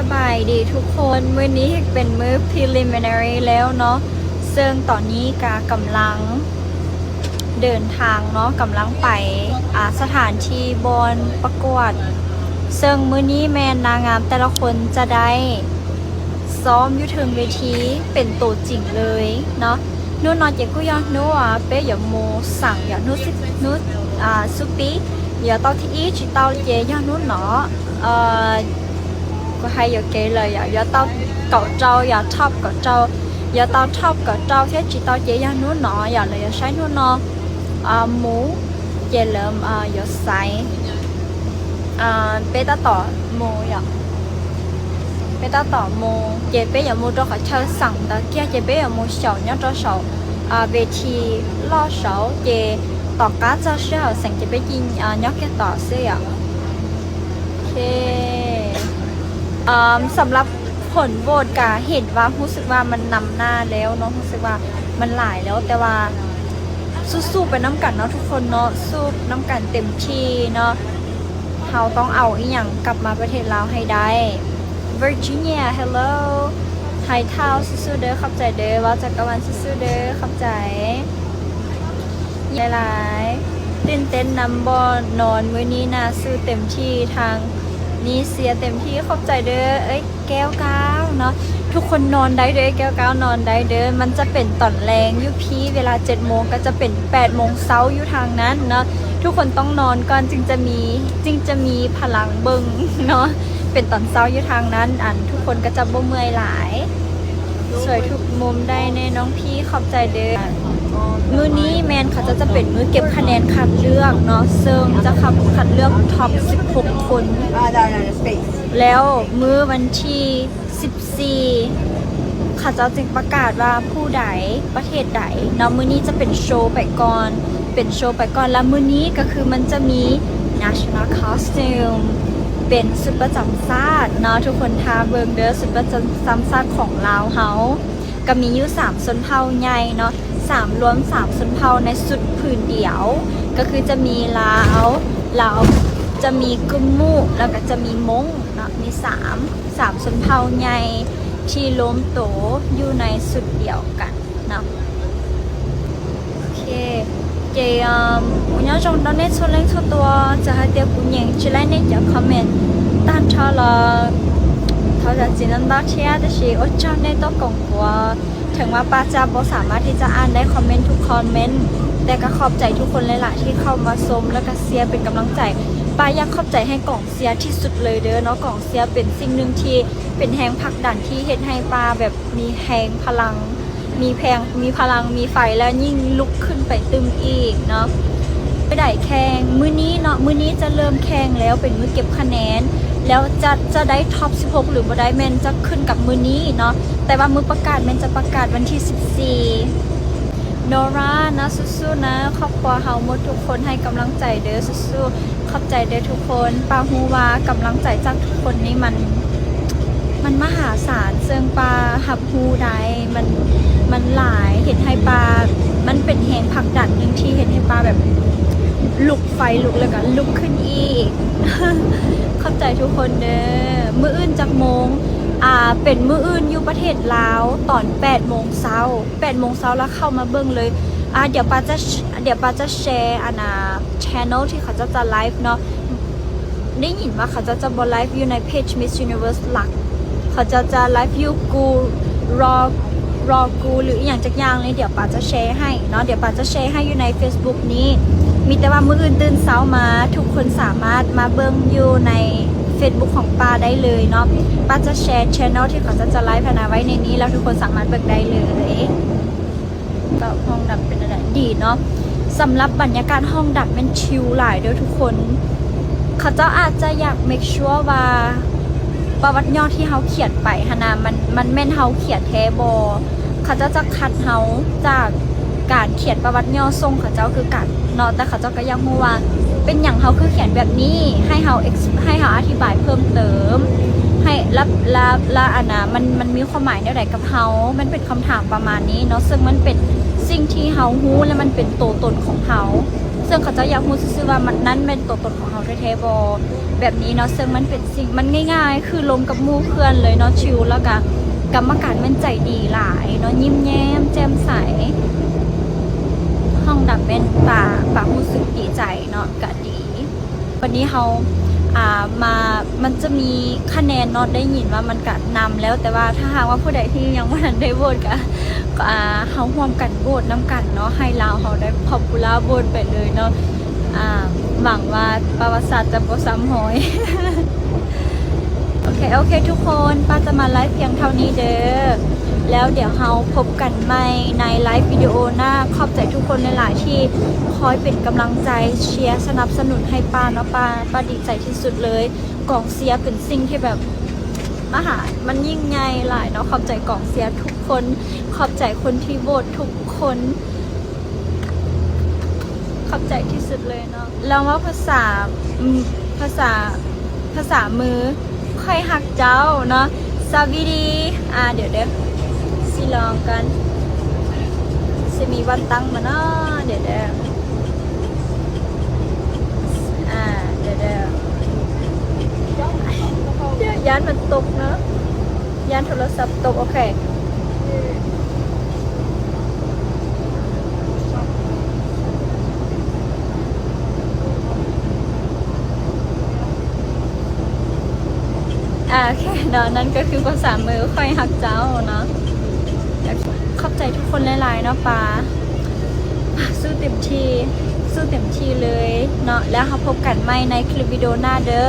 ສະບາຍດີທຸກຄົນ, ມື້ນີ້ເປັນມື້ preliminary ແລ້ວເນາະ, ເຊິ່ງຕອນນີ້ກະກຳລັງເດີນທາງເນາະ, ກຳລັງໄປ ອາ ສະຖານທີ່ບ່ອນປະກວດ, ເຊິ່ງມື້ນີ້ແມ່ນນາງງາມແຕ່ລະຄົນຈະໄດ້ຊ້ອມຢູ່ເທິງເວທີເປັນໂຕຈິງເລີຍເນາະ. နု နော် ကျဲ ကု ယွ နု ပျဲ ယ မူ သင် ယ နု နု အ သု ပီ ယ တ ထ အီ က တ ကျဲ ယ နု နော် က ဟ ယ ကဲ လ ယ ယ တ က တ ယ ထ က တ ယ တ ထ က တ ထ က တ ကျဲ ယ နု နော် ယ လ ယ သ နု နော် အ မူ ကျဲ လ ယ သ ပျဲ တ တ မူ ယ ပျဲ တ တ မူ ကျဲ ပျဲ ယ မူ တ ခ ထ သင် တ ကျဲ ကျဲ ပျဲ ယ မူ သ ည တ သ အ ဝေထီ လ သ ကျဲ တ က တ သ သင် ကျဲ ပျဲ က ည က တ သ ယ โอเค ເອີ່ມ ສຳລັບຜົນໂຫວດກະເຫັນວ່າ ຮູ້ສຶກວ່າມັນນຳໜ້າແລ້ວເນາະ, ຮູ້ສຶກວ່າມັນຫຼາຍແລ້ວ, ແຕ່ວ່າສູ້ໆໄປນຳກັນເນາະທຸກຄົນເນາະ, ສູ້ນຳກັນເຕັມທີ່ເນາະ, ເຮົາຕ້ອງເອົາອີ່ຫຍັງກັບມາປະເທດລາວໃຫ້ໄດ້. Virginia hello ໄທທາວ ສູ້ໆເດີ, ຂອບໃຈເດີ, ວ້າວຈັກກະວັນ ສູ້ໆເດີ, ຂອບໃຈ. ຫຼາຍໆ ຕື່ນເຕັ້ນນຳບໍ່ນອນ ມື້ນີ້ໜ້າສູ້ເຕັມທີ່, ທາງນີ້ເຊຍເຕັມທີ່, ຂອບໃຈເດີ ເອີຍແກ້ວກ້າວເນາະ, ທຸກຄົນນອນໄດ້ເດີ, ເອີຍແກ້ວກ້າວນອນໄດ້ເດີ. ມັນຈະເປັນຕອນແລງຢູ່ພີ້ ເວລາເຈັດໂມງ ກໍຈະເປັນແປດໂມງເຊົ້າຢູ່ທາງນັ້ນເນາະ, ທຸກຄົນຕ້ອງນອນກ່ອນຈຶ່ງຈະມີ ຈຶ່ງຈະມີພະລັງເບິ່ງເນາະ, ເປັນຕອນເຊົ້າຢູ່ທາງນັ້ນ ອັນ ທຸກຄົນກໍຈະບໍ່ເມື່ອຍຫຼາຍ. ສວຍທຸກມຸມໄດ້ແນ່ນ້ອງພີ່ ຂອບໃຈເດີ. ມື້ນີ້ແມ່ນເຂົາເຈົ້າຈະເປັນມື້ເກັບຄະແນນຄັດເລືອກເນາະ, ເຊິ່ງຈະຄັດ ຄັດເລືອກທັອບສິບຫົກຄົນ, ແລ້ວມື້ວັນທີສິບສີ່ ເຂົາເຈົ້າຈຶ່ງປະກາດວ່າຜູ້ໃດ ປະເທດໃດເນາະ. ມື້ນີ້ຈະເປັນໂຊໄປກ່ອນ ເປັນໂຊໄປກ່ອນ, ແລ້ວມື້ນີ້ກໍຄືມັນຈະມີ national costume ເປັນຊຸດປະຈຳຊາດເນາະ. ທຸກຄົນຖ້າເບິ່ງເດີ ຊຸດປະຈຳ ຈຳຊາດຂອງລາວເຮົາ ກໍມີຢູ່ສາມຊົນເຜົ່າໃຫຍ່ເນາະ, ສາມ ລວມສາມຊົນເຜົ່າໃນຊຸດຜືນດຽວ, ກໍຄືຈະມີລາວ ລາວ ຈະມີກຶມມຸ ແລ້ວກໍຈະມີມົ້ງເນາະ, ມີສາມ ສາມຊົນເຜົ່າໃຫຍ່ທີ່ລວມໂຕຢູ່ໃນຊຸດດຽວກັນເນາະ. ໂອເຄ Ê, ừm, nhớ trong đó nét số link số tua, ຈະໃຫ້ຕຽວ ກູແຍງ ຊິໄລ່ ໃນຈາກ comment ຕາມເທົ່າລະ ເທົ່າຈະຊິນຳດາເທຍ ແຕ່ຊິອົດຈຳ ໃນຕໍ່ກອງກົວ ເຖິງວ່າປາຈະບໍ່ສາມາດທີ່ຈະອ່ານໄດ້ຄອມເມັນທຸກຄອມເມັນ, ແຕ່ກໍຂອບໃຈທຸກຄົນຫຼາຍໆທີ່ເຂົ້າມາຊົມ ແລ້ວກໍເຊຍເປັນກຳລັງໃຈ. ປາຢາກຂອບໃຈໃຫ້ກອງເຊຍທີ່ສຸດເລີຍເດີເນາະ, ກອງເຊຍເປັນສິ່ງໜຶ່ງທີ່ເປັນແຮງຜັກດັນທີ່ເຮັດໃຫ້ປາແບບມີແຮງພະລັງ ມີແພງ ມີພະລັງ ມີໄຟ ແລ້ວຍິ່ງລຸກຂຶ້ນໄປຕື່ມອີກເນາະ. ໄດ້ແຂ່ງມື້ນີ້ເນາະ, ມື້ນີ້ຈະເລີ່ມແຂ່ງແລ້ວ ເປັນມື້ເກັບຄະແນນ ແລ້ວຈະ ຈະໄດ້ທັອບສິບຫົກ ຫຼື ບໍ່ໄດ້ ແມ່ນຈະຂຶ້ນກັບມື້ນີ້ເນາະ, ແຕ່ວ່າມື້ປະກາດແມ່ນຈະປະກາດວັນທີສິບສີ່. ໂນຣານະ ສູ້ໆນະ, ຄອບຄົວເຮົາໝົດທຸກຄົນໃຫ້ກຳລັງໃຈເດີ, ສູ້ໆ. ຂອບໃຈເດີທຸກຄົນ. ປາຮູ້ວ່າກຳລັງໃຈຈາກທຸກຄົນນີ້ມັນ ມັນມະຫາສານ, ເຊິ່ງປາຮັບຮູ້ໄດ້ ມັນ ມັນຫຼາຍ, ເຮັດໃຫ້ປາ ມັນເປັນແຮງຜັກດັນໜຶ່ງທີ່ເຮັດໃຫ້ປາແບບລຸກໄຟລຸກ ແລ້ວກໍລຸກຂຶ້ນອີກ. ຂອບໃຈທຸກຄົນເດີ. ມື້ອື່ນຈັກໂມງ? ອ່າ ເປັນມື້ອື່ນຢູ່ປະເທດລາວ ຕອນແປດໂມງເຊົ້າ, ແປດໂມງເຊົ້າ ແລ້ວເຂົ້າມາເບິ່ງເລີຍ. ອ່າ ດຽວປາຈະ ດຽວປາຈະແຊ ອັນນ່າ channel ທີ່ເຂົາເຈົ້າຈະໄລຟ໌ເນາະ. ໄດ້ຍິນວ່າເຂົາເຈົ້າຈະບໍ່ໄລຟ໌ຢູ່ໃນເພຈ Miss Universe ຫຼັກ, ເຂົາເຈົ້າຈະໄລຟ໌ຢູ່ກູ ຣໍ ຣໍກູ ຫຼື ອີ່ຫຍັງຈັກຢ່າງນີ້. ດຽວປາຈະແຊໃຫ້ເນາະ, ດຽວປາຈະແຊໃຫ້ຢູ່ໃນ Facebook ນີ້. ມີແຕ່ວ່າມື້ອື່ນຕື່ນເຊົ້າມາ ທຸກຄົນສາມາດມາເບິ່ງຢູ່ໃນ Facebook ຂອງປາໄດ້ເລີຍເນາະ. ປາຈະແຊ channel ທີ່ເຂົາເຈົ້າຈະໄລຟ໌ຫັ້ນນະໄວ້ໃນນີ້ ແລ້ວທຸກຄົນສາມາດເບິ່ງໄດ້ເລີຍ. ແບບຫ້ອງດຳເປັນແນວໃດ? ດີເນາະ. ສຳລັບບັນຍາກາດຫ້ອງດຳແມ່ນຊິວຫຼາຍເດີທຸກຄົນ. ເຂົາເຈົ້າອາດຈະຢາກ make sure ວ່າປະຫວັດຫຍໍ້ທີ່ເຮົາຂຽນໄປຫັ້ນນະ ມັນ ມັນແມ່ນເຮົາຂຽນແທ້ບໍ່? ເຂົາເຈົ້າຈະຄັດເຮົາຈາກການຂຽນປະຫວັດຫຍໍ້ສົ່ງເຂົາເຈົ້າຄືກັນເນາະ, ແຕ່ເຂົາເຈົ້າກໍຢາກຮູ້ວ່າເປັນຫຍັງເຮົາຄືຂຽນແບບນີ້, ໃຫ້ເຮົາ ex- ໃຫ້ເຮົາອະທິບາຍເພີ່ມເຕີມ, ໃຫ້ ລະ ລະ ລະ ອັນນະ ມັນ ມັນມີຄວາມໝາຍແນວໃດກັບເຮົາ? ມັນເປັນ ຄຳຖາມປະມານນີ້ເນາະ, ເຊິ່ງມັນເປັນສິ່ງທີ່ເຮົາຮູ້ ແລະ ມັນເປັນໂຕຕົນຂອງເຮົາ. ເຊິ່ງເຂົາເຈົ້າຢາກຮູ້ຊື່ໆວ່າມັນ ນັ້ນແມ່ນຕົວຕົນຂອງເຮົາແທ້ໆບໍ່ ແບບນີ້ເນາະ. ເຊິ່ງມັນເປັນສິ່ງ ມັນງ່າຍໆ ຄືລົມກັບໝູ່ເພື່ອນເລີຍເນາະ ຊິວ ແລ້ວກະກຳມະການແມ່ນໃຈດີຫຼາຍເນາະ ຍິ້ມແຍ້ມແຈ່ມໃສ. ຫ້ອງດຳແມ່ນປາ ປາຮູ້ສຶກດີໃຈເນາະ ກະດີ. ວັນນີ້ເຮົາ ອ່າ ມາ ມັນຈະມີຄະແນນເນາະ ໄດ້ຍິນວ່າມັນກະນຳແລ້ວ ແຕ່ວ່າຖ້າຫາກວ່າຜູ້ໃດທີ່ຍັງບໍ່ທັນໄດ້ໂຫວດກະ ອ່າ ເຮົາຮ່ວມກັນໂຫວດນຳກັນເນາະ ໃຫ້ລາວເຮົາໄດ້ popular vote ໄປເລີຍເນາະ. ອ່າ ຫວັງວ່າປະຫວັດສາດຈະບໍ່ຊ້ຳຮອຍ. ໂອເຄ ໂອເຄ ທຸກຄົນ ປ້າຈະມາໄລຟ໌ພຽງເທົ່ານີ້ເດີ ແລ້ວດຽວເຮົາພົບກັນໃໝ່ໃນໄລຟ໌ວິດີໂອໜ້າ. ຂອບໃຈທຸກຄົນຫຼາຍໆທີ່ຄອຍເປັນກຳລັງໃຈ ເຊຍ ສະໜັບສະໜູນໃຫ້ປ້າເນາະ ປ້າ ປ້າດີໃຈທີ່ສຸດເລີຍ. ກອງເຊຍເປັນສິ່ງທີ່ແບບ ມະຫາ ມັນຍິ່ງໃຫຍ່ຫຼາຍເນາະ. ຂອບໃຈກອງເຊຍທຸກຄົນ ຂອບໃຈຄົນທີ່ໂຫວດທຸກຄົນ ຂອບໃຈທີ່ສຸດເລີຍເນາະ. ລອງເວົ້າພາສາ ອາ ພາສາ ພາສາມື ຂ້ອຍຮັກເຈົ້າເນາະ ສະຫວັດດີ. ອ່າ ດຽວເດີ ຊິລອງກ່ອນ ຊິມີວັນຕັ້ງບໍ່ເນາະ. ດຽວເດີ ອ່າ ດຽວເດີ ດຽວ ຢ້ານມັນຕົກເນາະ ຢ້ານໂທລະສັບຕົກ. ໂອເຄ ອ່າ ໂອເຄເນາະ ນັ້ນກໍຄືພາສາມື ຂ້ອຍຮັກເຈົ້າເນາະ. ຂອບໃຈທຸກຄົນຫຼາຍໆເນາະ ປາ ສູ້ເຕັມທີ່ ສູ້ເຕັມທີ່ເລີຍເນາະ. ແລ້ວເຮົາພົບກັນໃໝ່ໃນຄລິບວິດີໂອໜ້າເດີ.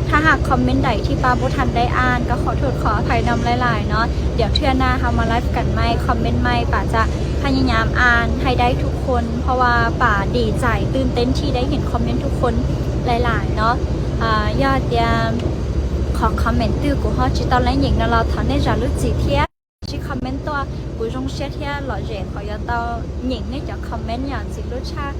ຖ້າຫາກຄອມເມັນໃດທີ່ປາບໍ່ທັນໄດ້ອ່ານ ກໍຂໍໂທດຂໍອະໄພນຳຫຼາຍໆເນາະ. ດຽວເທື່ອໜ້າເຮົາມາໄລຟ໌ກັນໃໝ່ ຄອມເມັນໃໝ່ ປາຈະພະຍາຍາມອ່ານໃຫ້ໄດ້ທຸກຄົນ ເພາະວ່າປາດີໃຈ ຕື່ນເຕັ້ນທີ່ໄດ້ເຫັນຄອມເມັນທຸກຄົນຫຼາຍໆເນາະ. ອ່າ ຍອດດຽມ ขอคอมเมนต์ từ của họ chỉ tao lấy những nó lo thỏ nên ra lướt gì thiệt. Chỉ comment tua, của dòng xe thiệt, lọ rẻ khỏi do tao những cái cho comment nhà chỉ lướt xa.